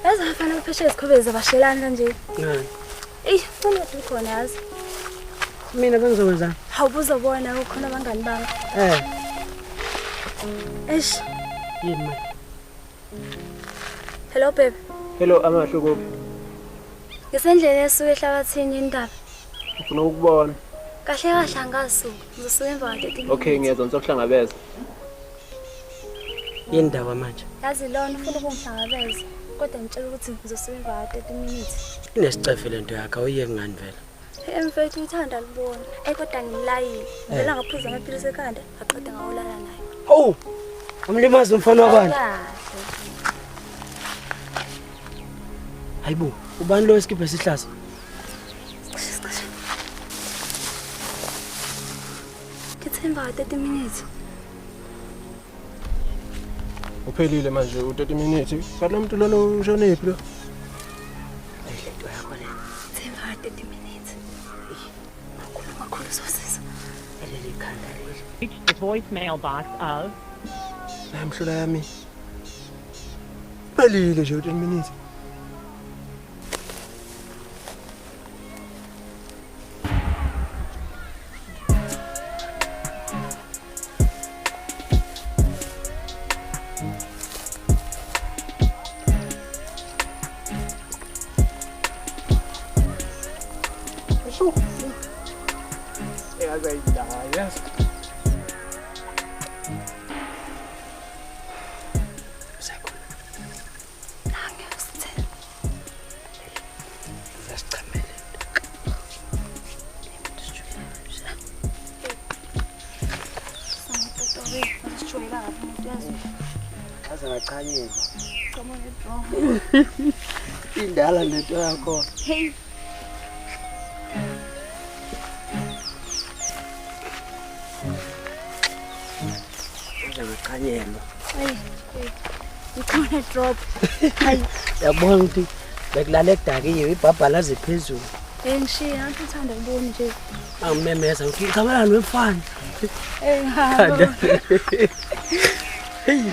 Yazi abafana baphesheya izikhobezi zabashelani kanje. Ngani? Eyi, funa ukhona yazi. Mina bengizokwenzani? Hawu buzobona kukhona abangani bami. Eh. Eish. Yini manje? Hello baby. Hello Amahle kuphi? Ngisendleleni esuka ehlabathini indaba. Ngifuna ukukubona. Kahle kahle angasuki. Ngizosuka emva kwa 30 minutes. Okay, ngiyeza ngizokuhlangabeza. Yini ndaba manje? Yazi lona ufuna ukungihlangabeza. Kodwa ngitshela ukuthi ngizosuka emva kwa 30 minutes. Inesicefe lento yakho awuyeki ngani vele? Mfethu uthanda libona. Eh kodwa ngimlayile. Ngivela ngaphuza amaphilisi ekhanda, ngaqeda ngawulala naye. Hawu! Umlimazi umfana wabantu. Kahle. Hayibo, ubani lo esikibhe esihlaza? Cishe cishe. Ngithemba 30 minutes. Uphelile manje u-30 minutes. Kanti lo muntu lona ushonephi lo? Lento yakho le. Ngithemba 30 minutes. Makhulu makhulu sosiza. Eleli khanda leli. Reached the voicemail box of Nayi mhlola yami. Uphelile nje u-30 minutes. Usekhona. Nange usithela. Uzasichamela. Sijwayela kabi umuntu yazi. Aze ngachanyelwa. Come on, draw. Indala lento yakho. Hey. Aze ngachanyelwa. Hey. Ikhona drop. Hayi. Yabona ukuthi bekulala edakiwe ibhabhala ziphezulu. Eh ngishiya ngathi uthanda kubona nje. Angimemeza ngithi chamelani wemfana. Eh Khanda. ha. Hey.